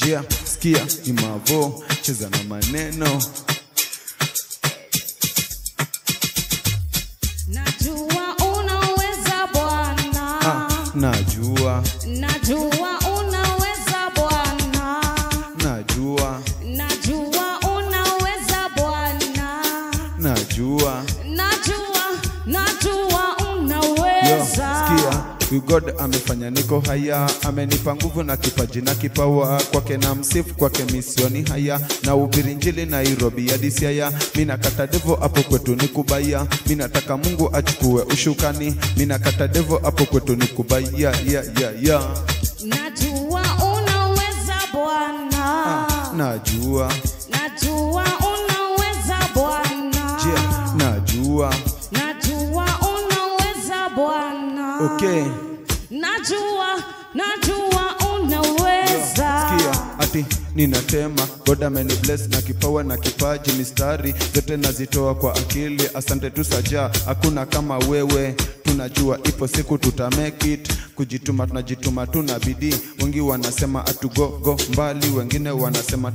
Yeah, sikia ni Mavo, cheza na maneno. Najua unaweza Bwana. Najua. Najua unaweza Bwana. Najua. Najua unaweza Bwana. Najua. Najua, najua unaweza. Yo, sikia. God amefanya niko haya, amenipa nguvu na kipaji na kipawa. Kwake na msifu, kwake misioni haya, na ubiri injili Nairobi hadi Siaya. Mina kata devo hapo kwetu ni kubaya, mina taka Mungu achukue ushukani. Mina kata devo hapo kwetu ni kubaya. Yeah, yeah, yeah. Najua unaweza Bwana. Najua. Najua unaweza Bwana. Yeah, najua. Najua unaweza Bwana. Okay. Najua, najua unaweza. Sikia, ati ninatema God ameni bless na kipawa na kipaji, mistari zote nazitoa kwa akili. Asante tu Saja, hakuna kama wewe. Tunajua ipo siku tuta make it. Kujituma tunajituma, tuna bidii. Wengi wanasema atugogo mbali, wengine wanasema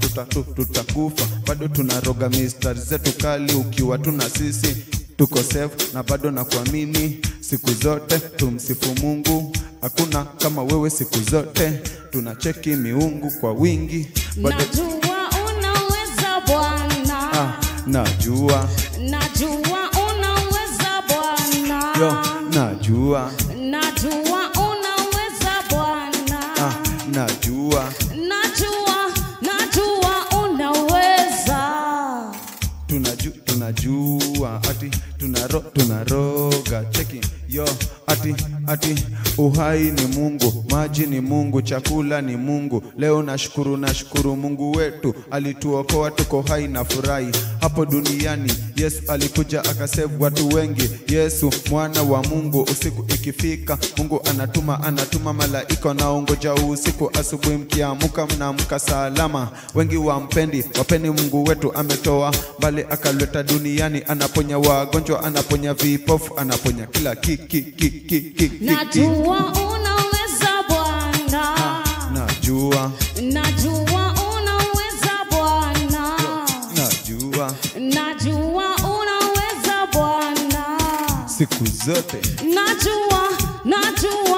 tutakufa. Bado tunaroga mistari zetu kali, ukiwa tuna sisi tuko safe na bado na kuamini siku zote. Tumsifu Mungu, hakuna kama wewe siku zote. Tunacheki miungu kwa wingi. Bado najua unaweza Bwana. Najua. Najua unaweza Bwana. Yo, najua. Najua unaweza Bwana. Najua. Najua, najua unaweza. Tunajua ati tunaroga cheki yo ati ati uhai ni Mungu, maji ni Mungu, chakula ni Mungu. Leo nashukuru, nashukuru Mungu wetu alituokoa, tuko hai na furahi hapo duniani. Yesu alikuja akasave watu wengi. Yesu mwana wa Mungu, usiku ikifika Mungu anatuma, anatuma malaika naongoja usiku. Asubuhi mkiamka mnaamka salama. Wengi wampendi, wapeni Mungu wetu ametoa bali akaleta duniani. Anaponya wagonjwa, anaponya vipofu, anaponya kila ki ki ki ki ki. Najua unaweza Bwana. Najua. Najua unaweza Bwana. Najua. Najua unaweza Bwana. Siku zote. Najua, najua.